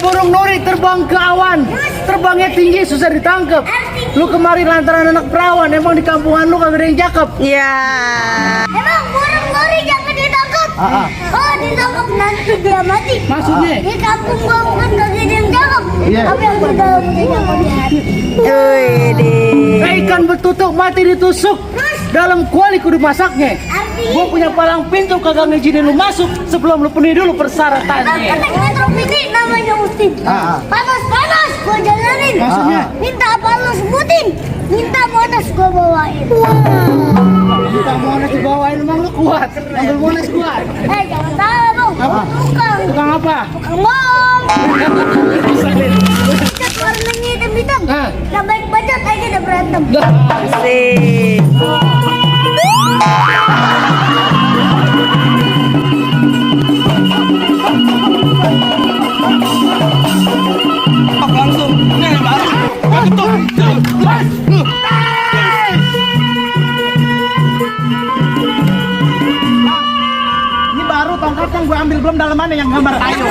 Burung nuri terbang ke awan, terbangnya tinggi susah ditangkap. Lu kemari lantaran anak perawan, emang di kampungan lu kagak ada yang cakep. Iya. Emang burung nuri jangan ditangkap. Oh ditangkap nanti dia mati. Maksudnya? Di kampung gua bukan kagak ada yang cakep. Iya. Tapi yang di dalam jangan di hati. Ikan betutuk mati ditusuk. Dalam kuali kudu masaknya. Gua punya palang pintu kagak ngizinin lu masuk sebelum lu penuhi dulu persyaratannya. Anak metro mini namanya Utin. Panas-panas gua jalanin. Maksudnya? Minta apa lu sebutin? Minta monas gua bawain. Kita monas dibawain emang lu kuat. Ambil monas kuat. Jangan salah lu. Apa? Tukang apa? Tukang bom. Cat warnanya hitam-hitam. Gak baik bacot aja udah berantem. Asik. Langsung. Ini baru tongkat yang gue ambil belum dalamannya yang gambar kayu.